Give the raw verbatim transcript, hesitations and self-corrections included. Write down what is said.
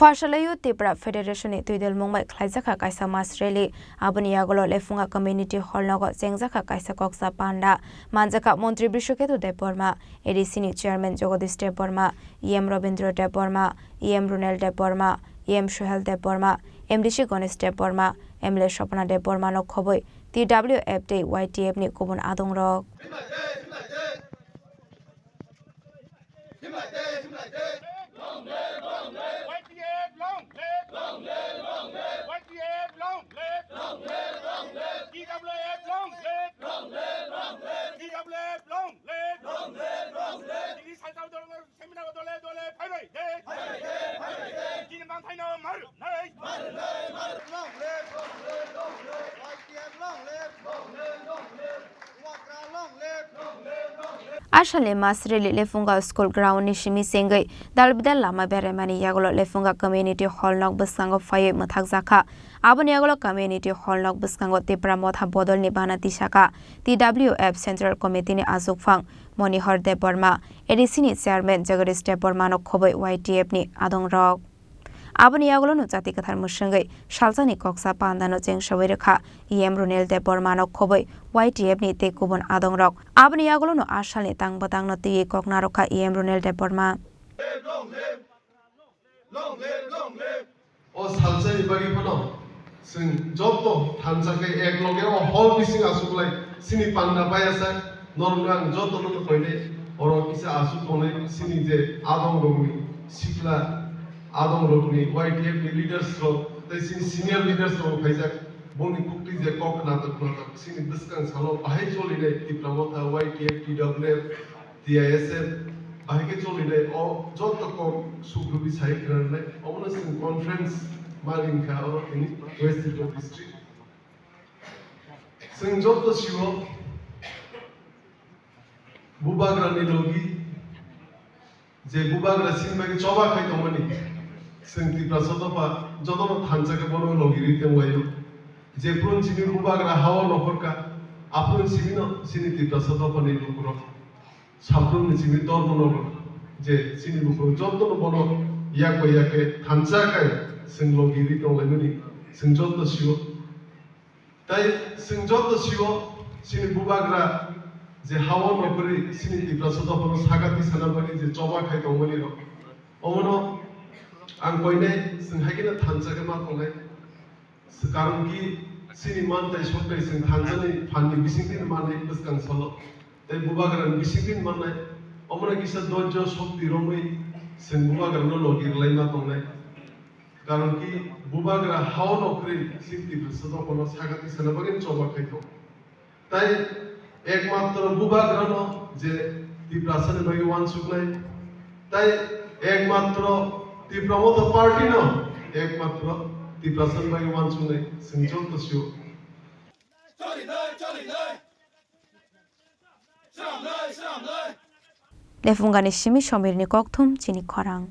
Pharsalaio Tipra Federation ni twidulmung bai khlaijakha kaisa mass rally. Aboni yagulo Lefunga Community Hall nogo chengjakha kaisa koksa panda. Manjakha Montri Brishoketu Debbarma, A D C ni Chairman Jagadish Debbarma, E M Rabindra Debbarma, E M Runel Debbarma, E M Suhel Debbarma, M D C Ganesh Debbarma, M L A Swapna Debbarma no khobwi T W F tei Y T F ni kubun adongrok. Chini manthaino mar nai. Long live, long live, long live, Y T F long live, long live, long live, Bubagra long live, long live, long live. Asalni mass rally Lefunga School ground ni simi chengwi dalbidal lama beraimani yagulo Lefunga Community Hall nok bwskango phaiwi mwthakjakha. Aboni yagulo Community Hall nok bwskango Tipra Motha bodolni bana tisaka T W F Central Committee ni achukphang Monihor Debbarma, A D C ni Chairman Jagadish Debbarma no khobwi Y T F ni adongrok. Aboni yagulo no jati kwthar mwswngwi salsani koksa pandano chengsawi rwkha E M Runel Debbarma no khobwi Y T F ni tei kubun adongrok. Aboni yagulo no a salni tang bwtang no twiwi kok narwkha E M Runel Debbarma. O salsani bagwi phano chwng joto thansa khe ek loge o hall bising achuklai chini panda baya sak norokno ang jotono koinai oro kisa achuk tongnai chini je adongrokni sikla adongrokni Y T F ni leaders rok tei chini senior leaders rok phaijak bongni kukti je kok natok natok chini bwskang salo bahai cholinai Tipra Motha Y T F T W F T I S F bahai khe cholinai o joto kok sukrubwi sai khwnanai omono chwng conference ma ringkha oro tini West Tripura district. Chwng joto sio Bubagrani logi je Bubagra sini bagwi choba khai tongmani chwng Tiprasa dopha jotono thansa khe bono logi ri tonglaio. Jephuru chini Bubagra hao nokhorkha aphuru chini no chini Tiprasa dophani lukurok. Saprumni simi Dharmanagar je chini buphang jotono bono yak bai yak khe thansa khai chwng logi ri tonglaimani chwng joto sio. Tai chwng joto sio chini Bubagra je hao nokori chini Tiprasa dophano sagati sana bagwi je choba khai tongmani rok. Omono ang koinai chwng hai kheno thansa khe ma tongnai. Karon ki chini mantai soktai chwng thansani phanni bisingtwi mannai bwskang salo. Tei Bubagrani bisingtwi mannai. Omono kisa doijo sokti romwi chwng Bubagrano logi rwlaima tongnai. Karon ki Bubagra hao nokri chini Tiprasa dophano sagati sana bagwi choba khai tong. Tai ekmatro Bubagrano je Tiprasani bagwi uansuknai, tai ekmatro Tipra Motha Party no ekmatro Tiprasani bagwi uansuknai chwng joto sio. Lephungani simi Somirni kokthum chini khorang.